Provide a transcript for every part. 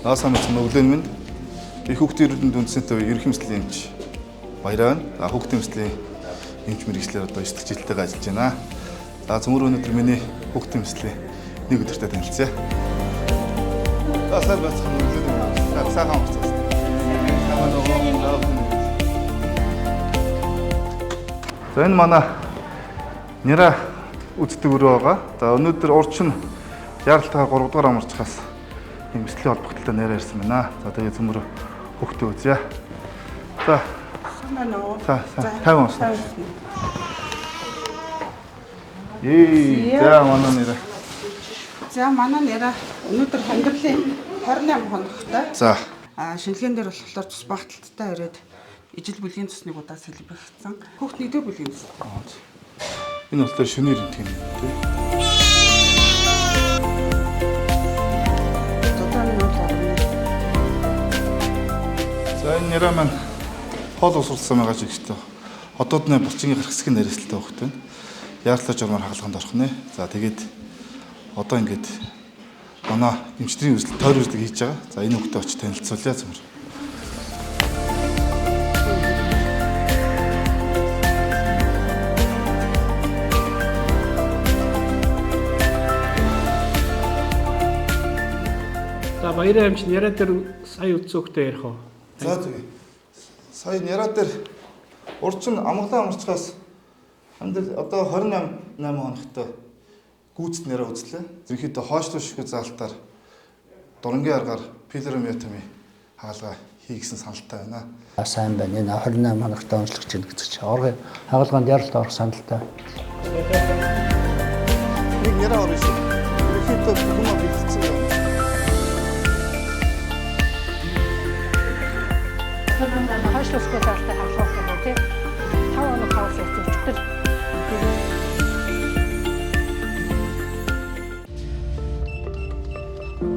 За сайн мэцэн өглөөний мэнд. Би хүүхдийн эрүүл мэндийн үндэсний ерөнхий мэслийн эмч Баяраа байна. За хүүхдийн мэслийн эмч мэргэжлээр одоо 9 дахь жилтэйгээ ажиллаж байна. За цөмөр өнөөдөр миний хүүхдийн мэслийн нэг өдөртөө танилцъя. За сайн байцгаана өглөөний мэнд. За сайхан амарцгаасан. Сайн уу? За энэ манай Нера үздэг өрөө байгаа. За өнөөдөр урчин яралтайгаа 3 дугаар амарчхаас нэг мэслийн холбогдлолтой нэрээ ирсэн байна. За тэгээ цөмөр хүүхдээ үзье. За Сайн уу? За тайван уусна. Ээ за манай нэрээ. За манай нэрээ өнөөдөр амьдралын 28 хоногтой. За А шинжилгээнд дээр болохоор цус багталттай ирээд ижил бүлгийн цусныг удаа сэлбэгдсэн. Хүүхд нэгдүгээр бүлгийн цус. Энэ болохоор шөнийн рентген юм тий. Зудааны нүүл орно. За энэ нэрээ маань хоол усулсан байгаа чигтэй. Одоодны булчингийн гарах хэсгийн нэрсэлтэй хөөхт байна. Яарлаа журмаар хагалгаанд орох нэ. За тэгээд одоо ингээд манай эмчтрийн үзэл тойр үзлэг хийж байгаа. За энэ хүүхдээ очиж танилцуулъя зүмэр. За баярын амч яриа дээр сая үзсэн хөхтэй ярих уу? За зү. Сая нэраа дээр урчин амгалан амарчхаас амьдрал одоо 28 8 хоногтой гүйцэд нэрээ үзлээ. Ерөнхийдөө хойшлуушгүй заалтаар дурангийн аргаар пилоромиотоми хагалгаа хий гэсэн саналтай байна. Сайн байна. Энэ 28 хоногт онцлогч юм гэж чи. Орох хагалгаанд яралт орох саналтай. Нэг нэрээ орно шүү. Ерөнхийдөө хүмүүс бэлдсэн юм. Хойшлуулахгүй заалтай хаглуулах юм уу тий? 5 хоног хагас явсан өчтөр.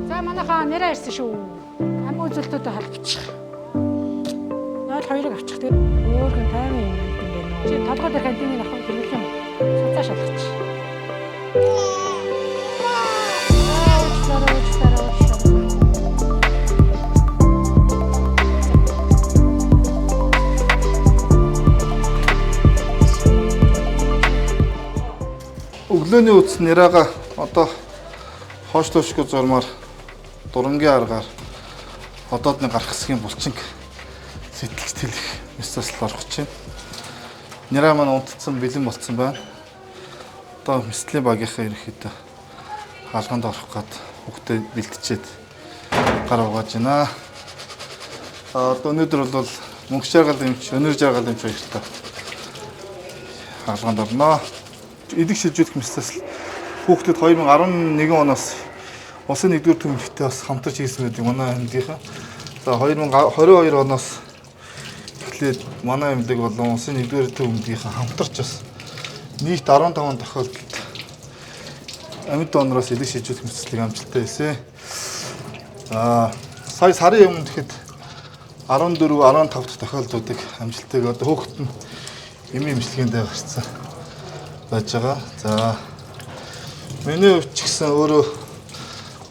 За манайхаа нэрээ ирсэн шүү. Ам үзэлтүүдэд холбочих. 02-ыг авчих тэгээд өөргөн тайван юм юм байна уу? Чи толгой дээр хантины авах хэрэглэх юм. Суцаа шалгач. Уучлаарай, уучлаарай, уучлаарай. Өглөөний үтс нэрага одоо хойшлуушгүй зурмаар дурангийн аргаар одоодны гарах хэсгийн булчинг сэтэлж тэлэх мэс засал орох чинь. Нэраа маань унтцсан бэлэн болцсон байна. Одоо мэслийн багийнхаа ерөнхийдөө хаалганд орох гад хүүхдээ бэлтжээд гар угааж байна. А одоо өнөөдөр бол мөнх жаргал эмч, өнөр жаргал эмч хоёртой хаалганд орно. Эдэг шилжүүлэх мэс засал хүүхдэд 2011 оноос улсын нэгдүгээр түвшинтэй бас хамтарч хийсэн байдаг манай эмнэлгийнхаа. За 2022 оноос эхлээд манай эмнэлэг болон улсын нэгдүгээр төв эмнэлгийнхаа хамтарч бас нийт 15 тохиолдолд амьд доноороос элэг шилжүүлэх мэс заслыг амжилттай хийсэн. За сая сарын өмнө тэгэхэд 14 15 дахь тохиолдлуудыг амжилттайг одоо хөөхт нь эмийн эмчилгээнд гарцсан байж байгаа. За миний хувьд ч гэсэн өөрөө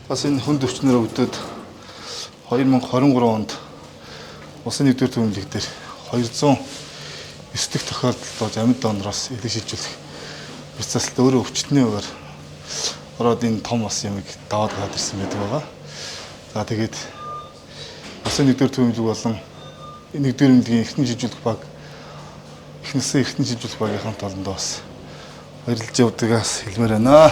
бас энэ хүнд өвчнөр өвдөд 2023 онд улсын нэгдүгээр түвшинлэг дээр 209 дэх тохиолдолд болж амьд доноороос элэг шилжүүлэх мэс засалт өөрөө өвчтний хуваар ороод энэ том бас юмыг даваад гараад ирсэн байдаг байгаа. За тэгээд улсын нэгдүгээр түвшинлэг болон нэгдүгээр эмнэлгийн эрхэм шилжүүлэх баг эхнээсээ эрхэм шилжүүлэх багийн хамт олондоо бас баярлж явдгаас хэлмээр байна.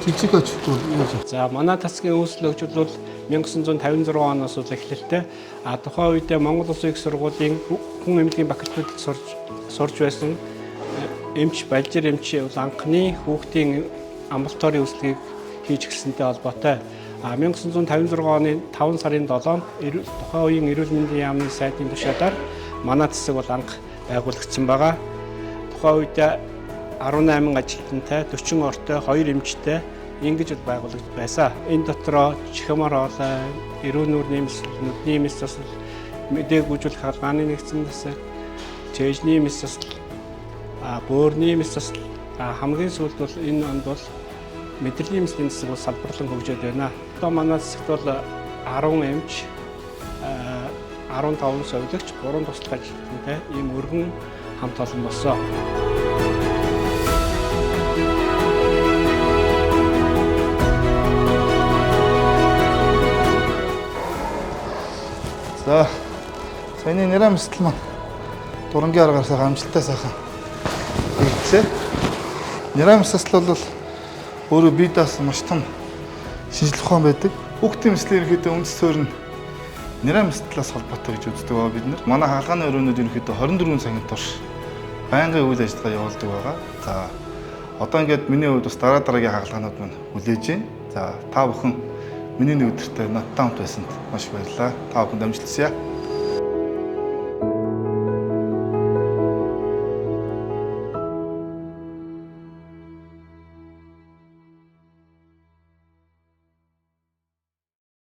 Жижиг очгүй яаж За манай тасгийн үүсэл хөгжил бол 1956 оноос бол эхлэлтэй. А тухайн үедээ Монгол Улсын их сургуулийн хүн эмнэлгийн факультетад сурж байсан эмч Балжир эмч бол анхны хүүхдийн амбулаторийн үйлчлэгийг хийж эхэлсэнтэй холбоотой. А 1956 оны 5 сарын 7-нд тухайн үеийн эрүүл мэндийн яамны сайдын тушаалаар манай тасаг бол анх байгуулагдсан байгаа. Тухайн үед 18 ажилтнтай, 40 ортой, 2 эмчтэй ингэж бол байгуулагдсан байсан. Энэ дотроо чихмар хоолой, эрүүл нүүрний мэс, нүдний мэс засал, мэдээг гүйжүүлэх хаалгааны нэгдсэн засаг, чэйжний мэс засал Бөөрийн мэс засал, хамгийн сүүлд бол энэ онд бол мэдрэлийн эмчлийн засаг бол салбарлан хөгжөөд байна. Одоо манай засагт бол 10 эмч, 15 совилогч, 3 туслах ажилтнтай ийм өргөн хамт олон болсон. За, саяны нэраа мэстэл маань дурангийн аргаар сайхан амжилттай сайхан хийгдсэн. Нэраа мэсэл бол өөрөө бие даасан маш том шинжлэх ухаан байдаг. Хүүхдийн мэслийн ерөнхийдөө үндэс суурь нь нэраа мэстлээс холбоотой гэж үздэг байгаа бид нар. Манай хагалгааны өрөөнүүд ерөнхийдөө 24 цагийн турш байнгын үйл ажиллагаа явуулдаг байгаа. За, одоо ингээд миний хувьд бас дараа дараагийн хагалгаанууд маань хүлээж байна. За, та бүхэн миний нэг өдөртөө надтай хамт байсанд маш их баярлалаа. Та бүхэнд амжилт хүсье.